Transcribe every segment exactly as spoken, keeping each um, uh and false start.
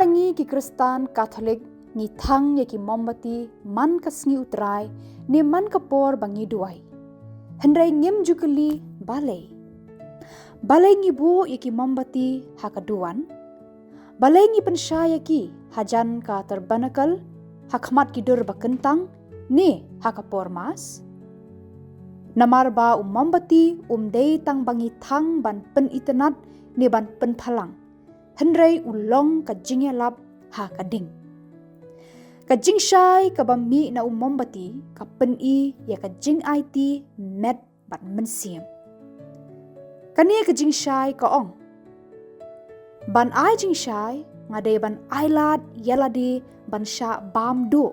Katba ngi ki Khristan Katholik ngi thang ïa ki mombati man ka sngi U Trai ne man ka por ba ngi duwai, hynrei ngim ju kylli balei. Balei ngi buh ïa ki mombati ha ka duwan? Balei ngi pynshai ïa ki hajan ka tabernacle, ha khmat ki dur ba kyntang, ne ha ka por Mass? Namar ba u mombati um dei tang ba ngi thang ban pynitynnad ne ban pynphalang, hynrei u long ka jingïalap ha ka ding. Ka jingshai kaba mih na u mombati ka pyni ïa ka jingaiti met bad mynsiem. Kane ka jingshai ka ong, ban ai jingshai nga dei ban ailad ïa lade ban shah bam duh.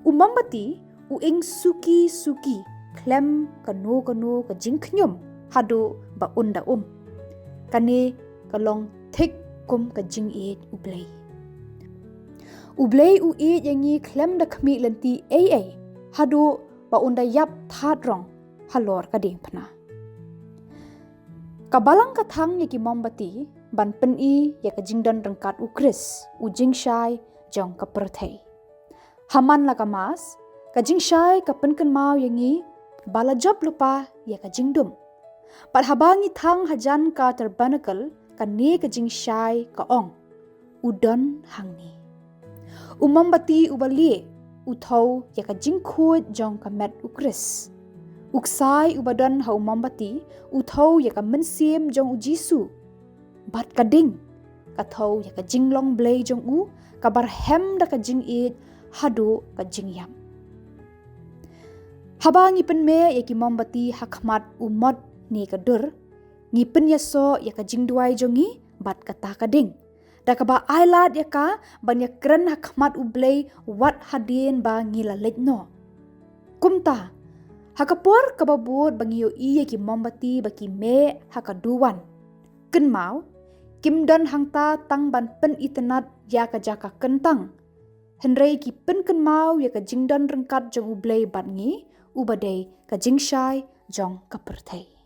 U mombati u ing suki suki khlem kano kano ka jingkhñium haduh ba un da um. Kane ka long thik kum ka jingïeit U Blei. U Blei u ïeit ïa ngi khlem da khmih lynti ei ei haduh ba un da ïap thad rong halor ka diengphna. Ka Balang ka thang ïa ki mombati ban pyni ïa ka jingdon ryngkat U Khrist, u jingshai jong ka pyrthei. Ha man la ka Mass, ka jingshai ka pynkynmaw ïa ngi ba la jop lypa ïa ka jingdum. Bad haba ngi thang hajan ka tabernacle, kane ka jingshai ka ong, u don hangne. U mombati uba lieh u thew ïa ka jingkhuid jong ka met U Khrist. U ksai uba don ha u mombati u thew ïa ka mynsiem jong U Jisu. Bad ka ding ka thew ïa ka jinglong Blei jong u, kaba rhem da ka jingïeit haduh ka jingïap. Haba ngi pynmeh ïa ki mombati ha khmat u mot ne ka dur, ngi pynïasoh ïa ka jingduwai jong ngi bad kata ka ding, da kaba ailad ïa ka ban ïakren ha khmat U Blei wat hadien ba ngi la leit noh. Kumta, ha ka por kaba bud ba ngi ïohi ïa ki mombati ba ki meh ha ka duwan, kynmaw, kim don hangta tang ban pynitynnad ïa ka jaka kyntang, hynrei ki pynkynmaw ïa ka jingdon ryngkat jong U Blei bad ngi, uba dei ka jingshai jong ka pyrthei.